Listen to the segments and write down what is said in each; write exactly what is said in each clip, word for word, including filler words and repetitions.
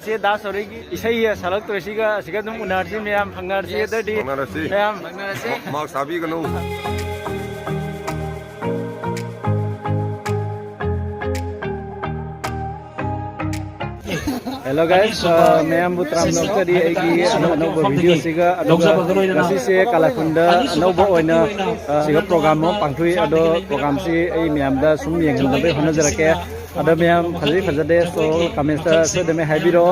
ꯁꯤ ꯗꯥ ꯁꯣꯔꯤꯒꯤ ꯏꯁꯩ ꯁꯛꯂꯛꯇꯣꯏꯁꯤꯒ ꯑꯁꯤꯒ ꯑꯗꯨꯝ ꯎꯅꯔꯁꯤ ꯃꯌꯥꯝ, ꯐꯪꯅꯔꯁꯤ꯫ Yes, ꯑꯗꯨꯗꯤ ꯐꯪꯅꯔꯁꯤ꯫ ꯃꯌꯥꯝ ꯐꯪꯅꯔꯁꯤ꯫ ꯃꯥꯛꯁ ꯍꯥꯞꯄꯤꯒꯅꯨ꯫ Hello guys, uh, ꯃꯌꯥꯝꯕꯨ ꯇꯔꯥꯝꯅ ꯑꯣꯛꯆꯔꯤ ꯑꯩꯒꯤ ꯑꯅꯧ ꯑꯅꯧꯕ video ꯁꯤꯒ꯫ ꯑꯗꯨꯒ ꯉꯁꯤꯁꯦ ꯀꯂꯥꯈꯨꯟꯗ ꯑꯅꯧꯕ ꯑꯣꯏꯅ, uh, ꯁꯤꯒ program ꯑꯃ ꯄꯥꯡꯊꯣꯛꯏ꯫ ꯑꯗꯣ program ꯁꯤ ꯑꯩ ꯃꯌꯥꯝꯗ ꯁꯨꯝ ꯌꯦꯡꯍꯟꯅꯕ ꯍꯣꯠꯅꯖꯔꯛꯀꯦ꯫ ꯑꯗꯣ ꯃꯌꯥꯝ ꯐꯖꯩ ꯐꯖꯗꯦ, so comment ꯇ ꯁꯣꯏꯗꯅ ꯍꯥꯏꯕꯤꯔꯛꯑꯣ꯫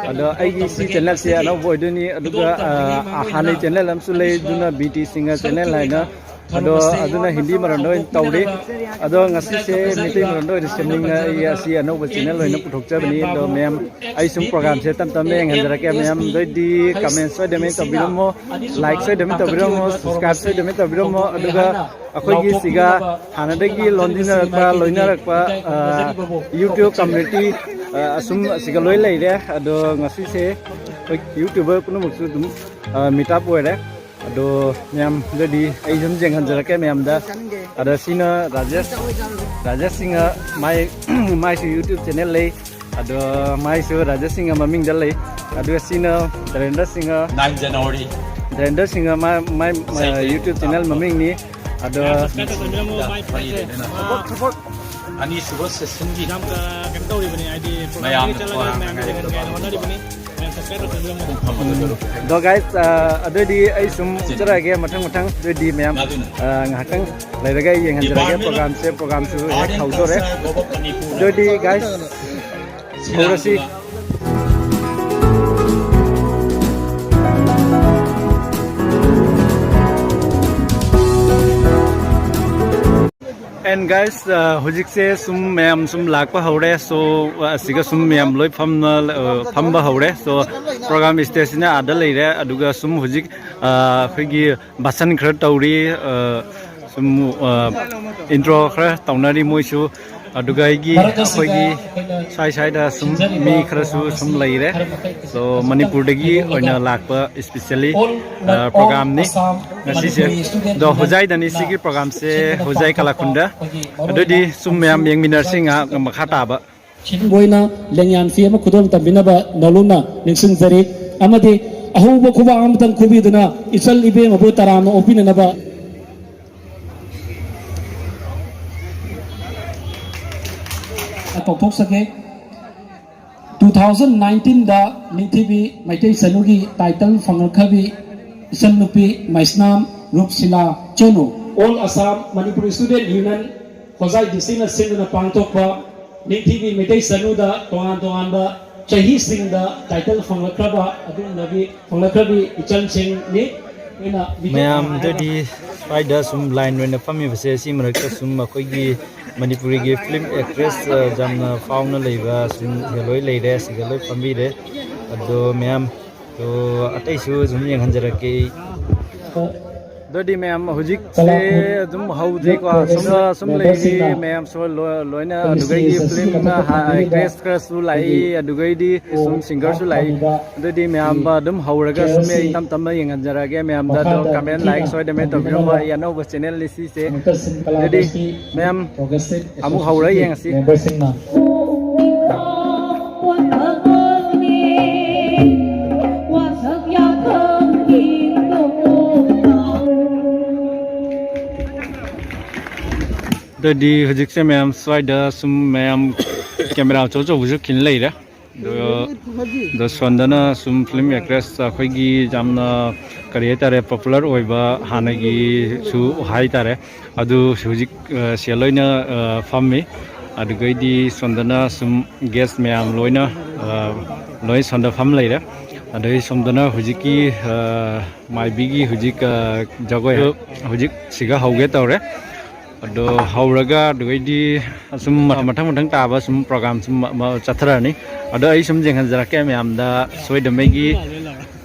ꯑꯗꯣ ꯑꯩꯒꯤ ꯁꯤ channel ꯁꯦ ꯑꯅꯧꯕ ꯑꯣꯏꯗꯣꯏꯅꯤ, ꯑꯗꯨꯒ, ꯑ, ꯍꯥꯟꯅꯩ channel ꯑꯃꯁꯨ ꯂꯩ, ꯑꯗꯨꯅ B T Singer channel ꯍꯥꯏꯅ꯫ ꯑꯗꯣ ꯑꯗꯨꯅ ꯍꯤꯟꯗꯤ ꯃꯔꯣꯟꯗ ꯑꯣꯏꯅ ꯇꯧꯔꯤ꯫ ꯑꯗꯣ ꯉꯁꯤꯁꯦ ꯃꯩꯇꯩ ꯃꯔꯣꯟꯗ ꯑꯣꯏꯅ ꯁꯦꯝꯅꯤꯡꯉ ꯑꯩ ꯑꯁꯤ ꯑꯅꯧꯕ channel ꯑꯣꯏꯅ ꯄꯨꯊꯣꯛꯆꯕꯅꯤ꯫ ꯑꯗꯣ ꯃꯌꯥꯝ ꯑꯩ ꯁꯨꯝ program ꯁꯦ ꯇꯞ ꯇꯞꯅ ꯌꯦꯡꯍꯟꯖꯔꯛꯀꯦ꯫ ꯃꯌꯥꯝ ꯅꯣꯏꯗꯤ comment ꯁꯣꯏꯗꯅ ꯇꯧꯕꯤꯔꯝꯃꯣ, like ꯁꯣꯏꯗꯅ ꯇꯧꯕꯤꯔꯝꯃꯣ, subscribe ꯁꯣꯏꯗꯅ ꯇꯧꯕꯤꯔꯝꯃꯣ꯫ ꯑꯗꯨꯒ ꯑꯩꯈꯣꯏꯒꯤ ꯁꯤꯒ ꯍꯥꯟꯅꯗꯒꯤ ꯂꯣꯟꯗꯤꯟꯅꯔꯛꯄ, ꯂꯣꯏꯅꯔꯛꯄ, ꯑ, YouTube community, ꯑ, ꯑꯁꯨꯝ ꯑꯁꯤꯒ ꯂꯣꯏ ꯂꯩꯔꯦ꯫ ꯑꯗꯣ ꯉꯁꯤꯁꯦ ꯑꯩꯈꯣꯏ YouTuber ꯄꯨꯝꯅꯃꯛꯁꯨ ꯑꯗꯨꯝ, ꯑ, meet up ꯑꯣꯏꯔꯦ꯫ ꯑꯗꯣ ꯃꯌꯥꯝꯗꯗꯤ ꯑꯩ ꯁꯨꯝ ꯌꯦꯡꯍꯟꯖꯔꯛꯀꯦ ꯃꯌꯥꯝꯗ꯫ ꯑꯗ ꯁꯤꯅ ꯔꯥꯖꯦꯁ, ꯔꯥꯖꯦꯁ ꯁꯤꯡꯍ, ꯃꯥꯏ, ꯃꯥꯏꯁꯨ YouTube channel ꯂꯩ꯫ ꯑꯗꯣ ꯃꯥꯏꯁꯨ ꯔꯥꯖꯦꯁ ꯁꯤꯡꯍ ꯃꯃꯤꯡꯗ ꯂꯩ꯫ ꯑꯗꯨꯒ ꯁꯤꯅ ꯙꯤꯔꯦꯟꯗ꯭ꯔ ꯁꯤꯡꯍ꯫ Nine January꯫ ꯙꯤꯔꯦꯟꯗ꯭ꯔ ꯁꯤꯡꯍ ꯃꯥ-, ꯃꯥꯏ, ꯑ, YouTube channel ꯃꯃꯤꯡꯅꯤ꯫ ꯑꯗꯣ ꯃꯌꯥꯝ subscribe ꯇꯧꯁꯟꯕꯤꯔꯝꯃꯣ, ꯃꯥꯏ ꯄꯦꯖꯁꯦ꯫ ꯃꯔꯤꯗꯅ ꯑꯅꯤꯁꯨꯕ session ꯒꯤ ꯌꯥꯝ, ꯑ, ꯀꯩꯅꯣ ꯇꯧꯔꯤꯕꯅꯤ, ꯍꯥꯏꯗꯤ program ꯃꯌꯥꯝꯅ ꯆꯠꯂꯒ ꯃꯌꯥꯝ ꯌꯦꯡꯍꯟꯒꯦ ꯍꯥꯏꯅ ꯍꯣꯠꯅꯔꯤꯕꯅꯤ꯫ ꯃꯌꯥꯝ subscribe ꯇꯧꯁꯟꯕꯤꯔꯝꯃꯣ꯫ ꯑꯗꯣ guys, ꯑ, ꯑꯗꯨꯑꯣꯏꯗꯤ ꯑꯩ ꯁꯨꯝ ꯆꯠꯆꯔꯛꯑꯒꯦ ꯃꯊꯪ ꯃꯊꯪ꯫ ꯑꯗꯨꯑꯣꯏꯗꯤ ꯃꯌꯥꯝ, ꯑ, ꯉꯥꯏꯍꯥꯛꯇꯪ ꯂꯩꯔꯒ ꯑꯩ ꯌꯦꯡꯍꯟꯖꯔꯒꯦ꯫ Programꯁꯦ, programꯁꯨ ꯍꯦꯛ ꯍꯧꯗꯣꯔꯦ꯫ ꯑꯗꯨꯑꯣꯏꯗꯤ guys, ꯍꯧꯔꯁꯤ꯫ And guys, ꯑ, ꯍꯧꯖꯤꯛꯁꯦ ꯁꯨꯝ ꯃꯌꯥꯝ ꯁꯨꯝ ꯂꯥꯛꯄ ꯍꯧꯔꯦ꯫ So, ꯑꯁꯤꯒ ꯁꯨꯝ ꯃꯌꯥꯝ ꯂꯣꯏ ꯐꯝꯅ, ꯑ, ꯐꯝꯕ ꯍꯧꯔꯦ꯫ So, program stageꯁꯤꯅ ꯑꯥꯗ ꯂꯩꯔꯦ꯫ ꯑꯗꯨꯒ ꯁꯨꯝ ꯍꯧꯖꯤꯛ, ꯑ, ꯑꯩꯈꯣꯏꯒꯤ ꯚꯥꯁꯟ ꯈꯔ ꯇꯧꯔꯤ, ꯑ, ꯁꯨꯝ, ꯑ, intro ꯈꯔ ꯇꯧꯅꯔꯤ ꯃꯣꯏꯁꯨ꯫ ꯑꯗꯨꯒ ꯑꯩꯒꯤ, ꯑꯩꯈꯣꯏꯒꯤ ꯁ꯭ꯋꯥꯏ ꯁ꯭ꯋꯥꯏꯗ ꯁꯨꯝ ꯃꯤ ꯈꯔꯁꯨ ꯁꯨꯝ ꯂꯩꯔꯦ꯫ So, ꯃꯅꯤꯄꯨꯔꯗꯒꯤ ꯑꯣꯏꯅ ꯂꯥꯛꯄ specially, ꯑ, programꯅꯤ ꯉꯁꯤꯁꯦ꯫ ꯑꯗꯣ ꯍꯣꯖꯥꯏꯗꯅꯤ ꯁꯤꯒꯤ programꯁꯦ, ꯍꯣꯖꯥꯏ ꯀꯂꯥꯈꯨꯟꯗ꯫ ꯑꯗꯨꯗꯤ ꯁꯨꯝ ꯃꯌꯥꯝ ꯌꯦꯡꯃꯤꯟꯅꯔꯁꯤ ꯉꯥꯏꯍꯥꯛ ꯃꯈꯥ ꯇꯥꯕ꯫ ꯁꯤꯟꯕ ꯑꯣꯏꯅ ꯂꯦꯡꯌꯥꯟ ꯐꯤ ꯑꯃ ꯈꯨꯗꯣꯜ ꯇꯝꯕꯤꯅꯕ ꯅꯧꯂꯨꯛꯅ ꯅꯤꯡꯁꯤꯡꯖꯔꯤ꯫ ꯑꯃꯗꯤ ꯑꯍꯧꯕ ꯈꯨꯕꯥꯛ ꯑꯃꯇꯪ ꯈꯨꯕꯤꯗꯨꯅ ꯏꯆꯜ ꯏꯕꯦꯝꯃꯕꯨ ꯇꯔꯥꯝꯅ ꯑꯣꯛꯄꯤꯅꯅꯕ ꯀꯧꯊꯣꯛꯆꯒꯦ꯫ Two thousand nineteenꯗ ꯅꯤꯡꯊꯤꯕꯤ ꯃꯩꯇꯩ ꯆꯅꯨꯒꯤ title ꯐꯪꯂꯛꯈ꯭ꯔꯕꯤ ꯏꯆꯟꯅꯨꯄꯤ ꯃꯩꯁꯅꯥꯝ ꯔꯨꯞꯁꯤꯂꯥ ꯆꯅꯨ꯫ All Assam Manipuri Student Union ꯍꯣꯖꯥꯏ ꯗꯤꯁꯇ꯭ꯔꯤꯛꯅ ꯁꯤꯟꯗꯨꯅ ꯄꯥꯡꯊꯣꯛꯄ ꯅꯤꯡꯊꯤꯕꯤ ꯃꯩꯇꯩ ꯆꯅꯨꯗ ꯇꯣꯉꯥꯟ ꯇꯣꯉꯥꯟꯕ ꯆꯍꯤꯁꯤꯡꯗ title ꯐꯪꯂꯛꯈ꯭ꯔꯕ ꯑꯗꯨꯒꯨꯝꯂꯕꯤ ꯐꯪꯂꯛꯈ꯭ꯔꯕꯤ ꯏꯆꯟꯁꯤꯡꯅꯤ꯫ ꯑꯩꯈꯣꯏꯅ ꯃꯌꯥꯝ, ꯑꯗꯨꯗꯤ ꯁ꯭ꯋꯥꯏꯗ ꯁꯨꯝ line ꯑꯣꯏꯅ ꯐꯝꯃꯤꯕꯁꯦ, ꯁꯤ ꯃꯔꯛꯇ ꯁꯨꯝ ꯑꯩꯈꯣꯏꯒꯤ ꯃꯅꯤꯄꯨꯔꯤꯒꯤ film actress, ꯑ, ꯌꯥꯝꯅ ꯐꯥꯎꯅ ꯂꯩꯕ ꯁꯨꯝ ꯁꯤꯗ ꯂꯣꯏ ꯂꯩꯔꯦ, ꯁꯤꯗ ꯂꯣꯏ ꯐꯝꯕꯤꯔꯦ꯫ ꯑꯗꯣ ꯃꯌꯥꯝ, ꯑꯗꯣ ꯑꯇꯩꯁꯨ ꯁꯨꯝ ꯌꯦꯡꯍꯟꯖꯔꯛꯀꯦ ꯑꯩ꯫ ꯑꯗꯨꯗꯤ ꯃꯌꯥꯝ, ꯍꯧꯖꯤꯛꯁꯦ ꯑꯗꯨꯝ ꯍꯧꯗ꯭ꯔꯤꯀꯣ, ꯁꯨꯝ, ꯁꯨꯝ ꯂꯩꯔꯤ ꯃꯌꯥꯝꯁꯨ ꯂꯣ-, ꯂꯣꯏꯅ, ꯑꯗꯨꯗꯒꯤ film ꯍꯥ-, actress ꯈꯔꯁꯨ ꯂꯥꯛꯏ, ꯑꯗꯨꯗꯒꯤꯗꯤ ꯁꯨꯝ singerꯁꯨ ꯂꯥꯛꯏ꯫ ꯑꯗꯨꯗꯤ ꯃꯌꯥꯝ ꯑꯗꯨꯝ ꯍꯧꯔꯒ ꯁꯨꯝ ꯑꯩ ꯇꯞ ꯇꯞꯅ ꯌꯦꯡꯍꯟꯖꯔꯛꯑꯒꯦ꯫ ꯃꯌꯥꯝꯗ ꯑꯗꯣ comment, like ꯁꯣꯏꯗꯅ ꯇꯧꯕꯤꯔꯝꯃꯣ꯫ ꯑꯩ ꯑꯅꯧꯕ channelꯅꯤ ꯁꯤꯁꯦ꯫ ꯑꯗꯨꯗꯤ ꯃꯌꯥꯝ ꯑꯃꯨꯛ ꯍꯧꯔ ꯌꯦꯡꯉꯁꯤ꯫ ꯑꯗꯨꯗꯤ ꯍꯧꯖꯤꯛꯁꯦ ꯃꯌꯥꯝ ꯁ꯭ꯋꯥꯏꯗ ꯁꯨꯝ ꯃꯌꯥꯝ camera ꯑꯆꯧ ꯑꯆꯧꯕꯁꯨ ꯈꯤꯟ ꯂꯩꯔꯦ꯫ ꯑꯗꯣ, ꯑꯗꯣ ꯁꯣꯝꯗꯅ ꯁꯨꯝ film actress ꯑꯩꯈꯣꯏꯒꯤ ꯌꯥꯝꯅ, ꯀꯔꯤ ꯍꯥꯏꯇꯥꯔꯦ, popular ꯑꯣꯏꯕ ꯍꯥꯟꯅꯒꯤꯁꯨ ꯍꯥꯏꯇꯥꯔꯦ, ꯑꯗꯨ ꯍꯧꯖꯤꯛ, ꯑ, ꯁꯤꯗ ꯂꯣꯏꯅ, ꯑ, ꯐꯝꯃꯤ꯫ ꯑꯗꯨꯒꯩꯗꯤ ꯁꯣꯝꯗꯅ ꯁꯨꯝ guest ꯃꯌꯥꯝ ꯂꯣꯏꯅ, ꯑ, ꯂꯣꯏ ꯁꯣꯝꯗ ꯐꯝ ꯂꯩꯔꯦ꯫ ꯑꯗꯩ ꯁꯣꯝꯗꯅ ꯍꯧꯖꯤꯛꯀꯤ, ꯑ, ꯃꯥꯏꯕꯤꯒꯤ ꯍꯧꯖꯤꯛ, ꯑ, ꯖꯒꯣꯏ ꯍꯧꯖꯤꯛ ꯁꯤꯒ ꯍꯧꯒꯦ ꯇꯧꯔꯦ꯫ ꯑꯗꯣ ꯍꯧꯔꯒ ꯑꯗꯨꯒꯩꯗꯤ ꯑꯁꯨꯝ ꯃꯊꯪ ꯃꯊꯪ ꯇꯥꯕ ꯁꯨꯝ program ꯁꯨꯝ ꯃ-, ꯃ-, ꯆꯠꯊꯔꯅꯤ꯫ ꯑꯗꯣ ꯑꯩ ꯁꯨꯝ ꯌꯦꯡꯍꯟꯖꯔꯛꯀꯦ ꯃꯌꯥꯝꯗ ꯁꯣꯏꯗꯃꯩꯒꯤ꯫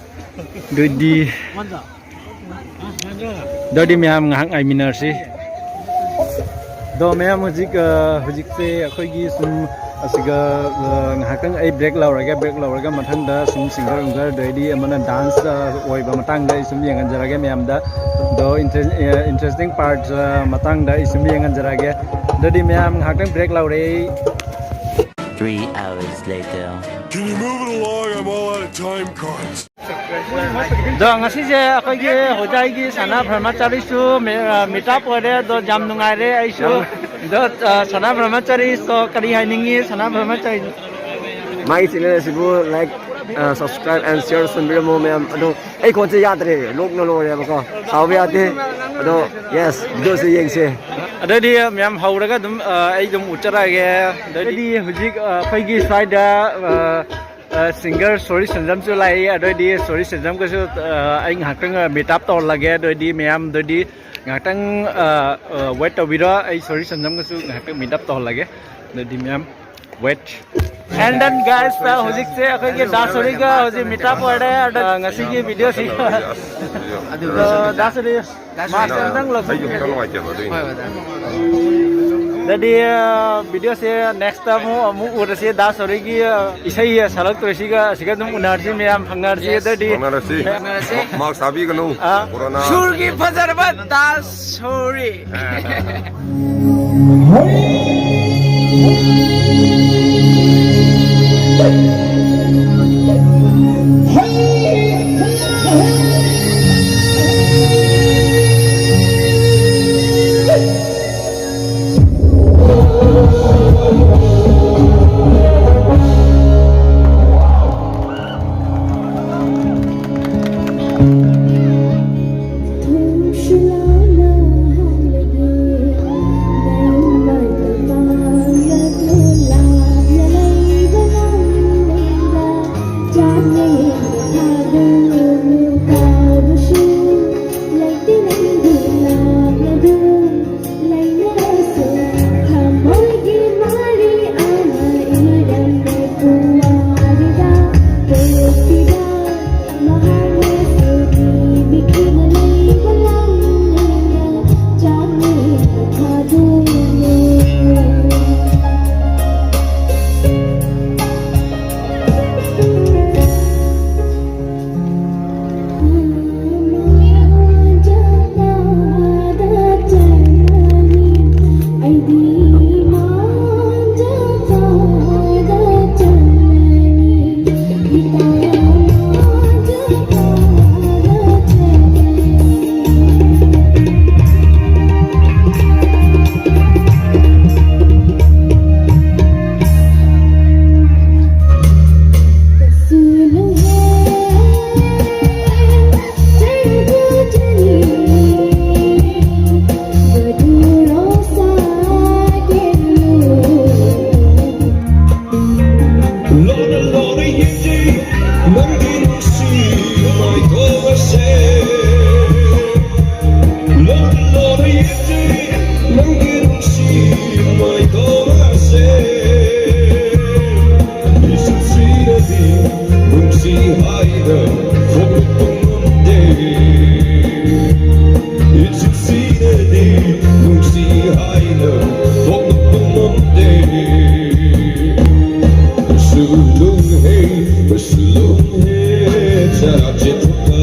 ꯑꯗꯨꯗꯤ, ꯑꯗꯨꯗꯤ ꯃꯌꯥꯝ ꯉꯥꯏꯍꯥꯛ ꯉꯥꯏꯃꯤꯟꯅꯔꯁꯤ꯫ ꯑꯗꯣ ꯃꯌꯥꯝ ꯍꯧꯖꯤꯛ, ꯑ, ꯍꯧꯖꯤꯛꯁꯦ ꯑꯩꯈꯣꯏꯒꯤ ꯁꯨꯝ ꯑꯁꯤꯒ, ꯑ, ꯉꯥꯏꯍꯥꯛꯇꯪ ꯑꯩ break ꯂꯧꯔꯒꯦ꯫ Break ꯂꯧꯔꯒ ꯃꯊꯪꯗ ꯁꯨꯝ singer ꯅꯨꯡꯒꯔ ꯑꯗꯩꯗꯤ ꯑꯃꯅ dance, ꯑ, ꯑꯣꯏꯕ ꯃꯇꯥꯡꯗ ꯑꯩ ꯁꯨꯝ ꯌꯦꯡꯍꯟꯖꯔꯒꯦ ꯃꯌꯥꯝꯗ꯫ ꯑꯗꯣ inter-, ꯑ, interesting part, ꯑ, ꯃꯇꯥꯡꯗ ꯑꯩ ꯁꯨꯝ ꯌꯦꯡꯍꯟꯖꯔꯒꯦ꯫ ꯑꯗꯨꯗꯤ ꯃꯌꯥꯝ ꯉꯥꯏꯍꯥꯛꯇꯪ break ꯂꯧꯔꯦ ꯑꯩ꯫ Three hours later. Can you move it along? I'm all out of time cards. ꯑꯗꯣ ꯉꯁꯤꯁꯦ ꯑꯩꯈꯣꯏꯒꯤ ꯍꯣꯖꯥꯏꯒꯤ ꯁꯅꯥ ꯕ꯭ꯔꯍꯃꯆꯥꯔꯤꯁꯨ ꯃꯤꯇꯥꯞ ꯑꯣꯏꯔꯦ꯫ ꯑꯗꯣ ꯌꯥꯝ ꯅꯨꯡꯉꯥꯏꯔꯦ ꯑꯩꯁꯨ꯫ ꯑꯗꯣ ꯁꯅꯥ ꯕ꯭ꯔꯍꯃꯆꯥꯔꯤꯁꯨ ꯀꯔꯤ ꯍꯥꯏꯅꯤꯡꯉꯤ? ꯁꯅꯥ ꯕ꯭ꯔꯍꯃꯆꯥꯔꯤ, ꯃꯥꯒꯤ ꯆꯦꯅꯦꯜ ꯑꯁꯤꯕꯨ ꯂꯥꯏꯛ, ꯁꯕꯁꯀ꯭ꯔꯥꯏꯕ ꯑꯦꯟ ꯁꯤꯌꯔ ꯇꯧꯁꯟꯕꯤꯔꯝꯃꯣ ꯃꯌꯥꯝ꯫ ꯑꯗꯣ ꯑꯩ ꯈꯣꯟꯁꯦ ꯌꯥꯗ꯭ꯔꯦ, ꯂꯣꯛꯅ ꯂꯣꯏꯔꯦꯕꯀꯣ, ꯁꯥꯎꯕ ꯌꯥꯗꯦ꯫ ꯑꯗꯣ ꯌꯦꯁ, ꯚꯤꯗꯤꯑꯣꯁꯦ ꯌꯦꯡꯁꯦ꯫ ꯑꯗꯩꯗꯤ ꯃꯌꯥꯝ ꯍꯧꯔꯒ ꯑꯗꯨꯝ ꯑ, ꯑꯩ ꯑꯗꯨꯝ ꯎꯠꯆꯔꯛꯑꯒꯦ꯫ ꯑꯗꯩꯗꯤ ꯍꯧꯖꯤꯛ ꯑ, ꯑꯩꯈꯣꯏꯒꯤ ꯁ꯭ꯋꯥꯏꯗ ꯑ, ꯑ, ꯁꯤꯡꯒꯔ ꯁꯣꯔꯤ ꯁꯟꯖꯝꯁꯨ ꯂꯥꯛꯏ꯫ ꯑꯗꯨꯑꯣꯏꯗꯤ ꯁꯣꯔꯤ ꯁꯟꯖꯝꯒꯁꯨ ꯑ, ꯑꯩ ꯉꯥꯏꯍꯥꯛꯇꯪ ꯃꯤꯇꯥꯞ ꯇꯧꯍꯜꯂꯒꯦ꯫ ꯑꯗꯨꯑꯣꯏꯗꯤ ꯃꯌꯥꯝ ꯑꯗꯨꯑꯣꯏꯗꯤ ꯉꯥꯏꯍꯥꯛꯇꯪ ꯋꯦꯠ ꯇꯧꯕꯤꯔꯣ꯫ ꯑꯩ ꯁꯣꯔꯤ ꯁꯟꯖꯝꯒꯁꯨ ꯉꯥꯏꯍꯥꯛꯇꯪ ꯃꯤꯇꯥꯞ ꯇꯧꯍꯜꯂꯒꯦ꯫ ꯑꯗꯨꯑꯣꯏꯗꯤ ꯃꯌꯥꯝ ꯋꯦꯠ꯫ And then guys, ꯍꯧꯖꯤꯛꯁꯦ ꯑꯩꯈꯣꯏꯒꯤ ꯗꯥ ꯁꯣꯔꯤꯒ ꯍꯧꯖꯤꯛ ꯃꯤꯇꯥꯞ ꯑꯣꯏꯔꯦ꯫ ꯑꯗ ꯉꯁꯤꯒꯤ ꯚꯤꯗꯤꯑꯣꯁꯤ ꯑꯗꯣ ꯗꯥ ꯁꯣꯔꯤ, ꯃꯥꯁ ꯑꯝꯇꯪ ꯂꯧꯊꯣꯛꯄꯤꯔꯗꯤ꯫ ꯑꯗꯨꯗꯤ ꯚꯤꯗꯤꯑꯣꯁꯦ ꯅꯦꯛꯁꯇ ꯑꯃꯨꯛ ꯑꯃꯨꯛ ꯎꯔꯁꯤ꯫ ꯗꯥ ꯁꯣꯔꯤꯒꯤ ꯏꯁꯩ ꯁꯛꯂꯛꯇꯣꯏꯁꯤꯒ ꯑꯁꯤꯒ ꯑꯗꯨꯝ ꯎꯅꯔꯁꯤ ꯃꯌꯥꯝ, ꯐꯪꯅꯔꯁꯤ꯫ ꯑꯗꯨꯗꯤ ꯃꯥꯛꯁ ꯍꯥꯞꯄꯤꯒꯅꯨ꯫ ꯑꯥ꯫ ꯀꯣꯔꯣꯅꯥ꯫ ꯁꯨꯔꯒꯤ ꯐꯖꯔꯕ ꯗꯥ ꯁꯣꯔꯤ꯫ ꯅꯨꯡꯁꯤ ꯍꯥꯏꯅ ꯐꯣꯡꯗꯣꯛꯄ ꯉꯝꯗꯦ꯫ ꯏꯆꯤꯛ ꯆꯤꯛꯅꯗꯤ ꯅꯨꯡꯁꯤ ꯍꯥꯏꯅ ꯐꯣꯡꯗꯣꯛꯄ ꯉꯝꯗꯦ꯫ ꯁꯨꯂꯨꯡ ꯍꯦ, ꯁꯨꯂꯨꯡ ꯍꯦ, ꯆꯔꯥ ꯆꯦꯟꯊꯣꯛꯄ꯫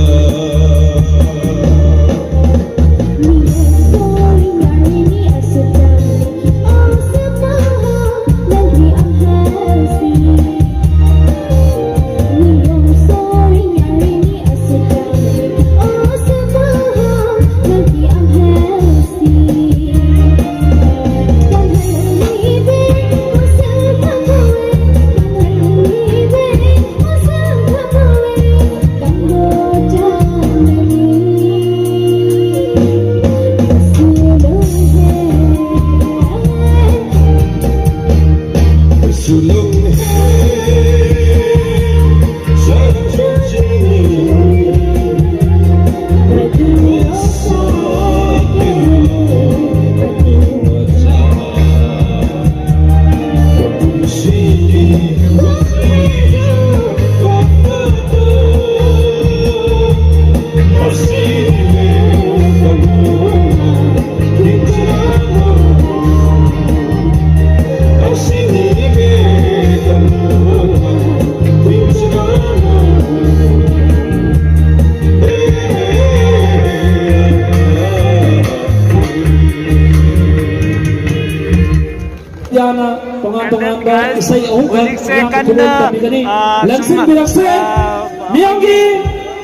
ꯌꯥꯅ ꯇꯣꯉꯥꯟ ꯇꯣꯉꯥꯟꯕ ꯏꯁꯩ ꯑꯍꯨꯝꯈꯛ ꯍꯧꯖꯤꯛꯁꯦ ꯃꯤꯌꯥꯝꯒꯤ ꯀꯟꯅ, ꯈꯨꯗꯣꯜ ꯇꯝꯕꯤꯒꯅꯤ꯫ ꯑ, ꯁꯨꯝ, ꯂꯦꯡꯁꯤꯟꯕꯤꯔꯛꯁꯦ꯫ ꯑ, ꯃꯤꯌꯥꯝꯒꯤ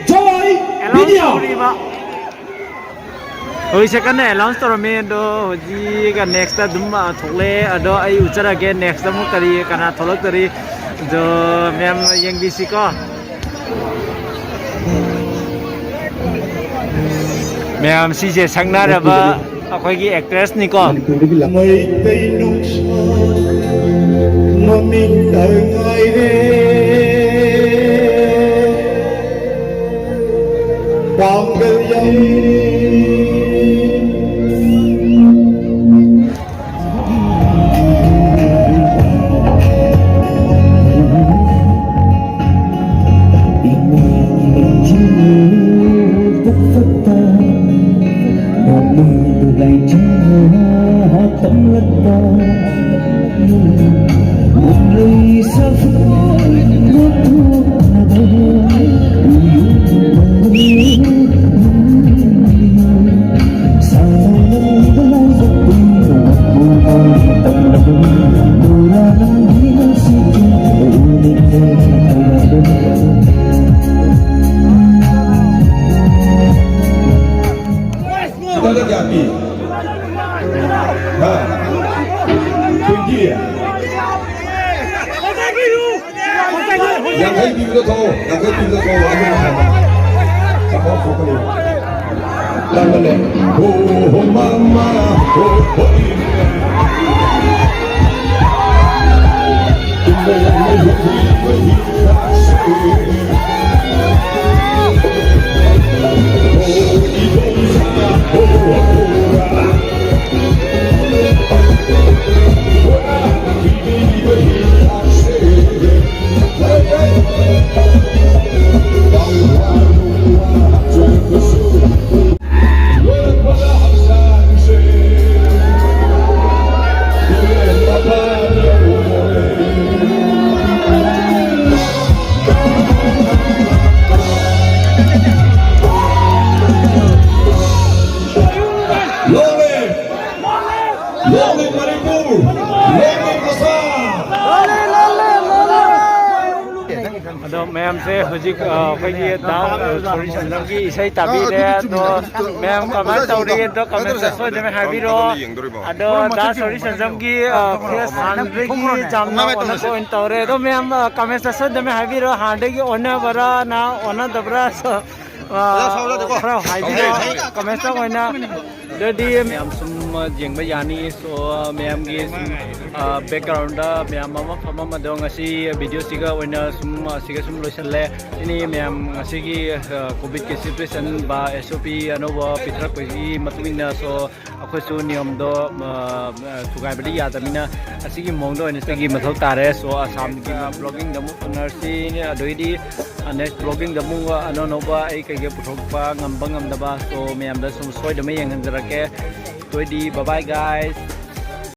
ꯖꯣꯏ ꯑꯦꯅꯥꯎꯟꯁ ꯃꯤꯗꯤꯌꯥ꯫ ꯇꯧꯔꯤꯕ꯫ ꯍꯧꯖꯤꯛꯁꯦ ꯀꯟꯅ ꯑꯦꯅꯥꯎꯟꯁ ꯇꯧꯔꯝꯃꯤ, ꯑꯗꯣ ꯍꯧꯖꯤꯛ ꯅꯦꯛꯁꯇ ꯑꯗꯨꯝ, ꯑ, ꯊꯣꯛꯂꯛꯑꯦ꯫ ꯑꯗꯣ ꯑꯩ ꯎꯠꯆꯔꯒꯦ ꯅꯦꯛꯁꯇ ꯑꯃꯨꯛ ꯀꯔꯤ ꯀꯅꯥ ꯊꯣꯛꯂꯛꯇꯣꯔꯤ꯫ ꯑꯗꯣ ꯃꯌꯥꯝ ꯌꯦꯡꯕꯤꯁꯤꯀꯣ꯫ ꯃꯌꯥꯝ, ꯁꯤꯁꯦ ꯁꯛꯅꯔꯕ ꯑꯩꯈꯣꯏꯒꯤ ꯑꯦꯛꯇ꯭ꯔꯦꯁꯅꯤꯀꯣ꯫ ꯃꯩꯇꯩ ꯅꯨꯡꯁꯥ ꯃꯃꯤꯡꯇ ꯉꯥꯏꯔꯦ꯫ ꯄꯥꯡꯒꯜ ꯌꯥꯝ ꯅꯪꯅ ꯀꯌꯥ ꯄꯤ? ꯍꯥ? Twenty? ꯌꯥꯡꯈꯩ ꯄꯤꯕꯗꯣ ꯊꯣꯛꯑꯣ, ꯌꯥꯡꯈꯩ ꯄꯤꯕꯗꯣ ꯊꯣꯛꯑꯣ, ꯑꯗꯨꯅ ꯐꯕ꯫ ꯆꯥꯛꯈꯥꯎ ꯁꯣꯛꯀꯅꯤ꯫ ꯇꯥꯡꯃꯜꯂꯦ꯫ ꯍꯣ, ꯍꯣ, ꯃꯃꯥ, ꯍꯣ, ꯍꯣ, ꯏꯃꯥ꯫ Long live! Long live Manipur! Long live Assam! ꯑꯗꯣ ꯃꯌꯥꯝꯁꯦ ꯍꯧꯖꯤꯛ, ꯑ, ꯑꯩꯈꯣꯏꯒꯤ ꯗꯥ, ꯑ, ꯁꯣꯔꯤ ꯁꯟꯖꯝꯒꯤ ꯏꯁꯩ ꯇꯥꯕꯤꯔꯦ꯫ ꯑꯗꯣ ꯃꯌꯥꯝ ꯀꯃꯥꯏꯅ ꯇꯧꯔꯤ? ꯑꯗꯣ comment ꯁꯣꯏꯗꯅ ꯍꯥꯏꯕꯤꯔꯣ꯫ ꯑꯗꯣ ꯗꯥ ꯁꯣꯔꯤ ꯁꯟꯖꯝꯒꯤ, ꯑ, ꯐꯦꯁ ꯍꯥꯟꯅꯗꯒꯤ ꯌꯥꯝꯅ ꯑꯣꯟꯅꯕ ꯑꯣꯏꯅ ꯇꯧꯔꯦ꯫ ꯑꯗꯣ ꯃꯌꯥꯝ, ꯑ, comment ꯁꯣꯏꯗꯅ ꯍꯥꯏꯕꯤꯔꯣ꯫ ꯍꯥꯟꯅꯗꯒꯤ ꯑꯣꯟꯅꯕ꯭ꯔꯥ, ꯅ ꯑꯣꯟꯅꯗꯕ꯭ꯔꯥ? So, ꯑ, ꯈꯔ ꯍꯥꯏꯕꯤꯔꯣ comment ꯑꯣꯏꯅ꯫ ꯑꯗꯨꯗꯤ ꯃꯌꯥꯝ ꯁꯨꯝ ꯌꯦꯡꯕ ꯌꯥꯅꯤ꯫ So, ꯃꯌꯥꯝꯒꯤ ꯁꯨꯝ, ꯑ, background ꯃꯌꯥꯝ ꯑꯃ ꯐꯝꯃꯝꯕꯗꯣ ꯉꯁꯤ video ꯁꯤꯒ ꯑꯣꯏꯅ ꯁꯨꯝ ꯑꯁꯤꯒ ꯁꯨꯝ ꯂꯣꯏꯁꯤꯜꯂꯦ꯫ ꯁꯤꯅꯤ ꯃꯌꯥꯝ ꯉꯁꯤꯒꯤ, ꯑ, COVID ꯀꯤ situation ꯕꯥ S O P ꯑꯅꯧꯕ ꯄꯤꯊꯔꯛꯄꯒꯤ ꯃꯇꯨꯡ ꯏꯟꯅ꯫ So, ꯑꯩꯈꯣꯏꯁꯨ ꯅꯤꯌꯣꯝꯗꯣ, ꯑ, ꯑ, ꯊꯨꯒꯥꯏꯕꯗꯤ ꯌꯥꯗꯕꯅꯤꯅ ꯑꯁꯤꯒꯤ ꯃꯑꯣꯡꯗ ꯑꯣꯏꯅ ꯆꯠꯄꯒꯤ ꯃꯊꯧ ꯇꯥꯔꯦ꯫ So, ꯑꯁꯥꯝꯒꯤ vlogging ꯗ ꯑꯃꯨꯛ ꯎꯅꯔꯁꯤ꯫ ꯑꯗꯨꯏꯗꯤ, ꯑ, next vlogging ꯗ ꯑꯃꯨꯛ ꯑꯅꯧ ꯑꯅꯧꯕ ꯑꯩ ꯀꯩꯀꯩ ꯄꯨꯊꯣꯛꯄ ꯉꯝꯕ ꯉꯝꯗꯕ, so, ꯃꯌꯥꯝꯗ ꯁꯨꯝ ꯁꯣꯏꯗꯅ ꯌꯦꯡꯍꯟꯖꯔꯛꯀꯦ꯫ ꯑꯗꯨꯏꯗꯤ, bye bye guys꯫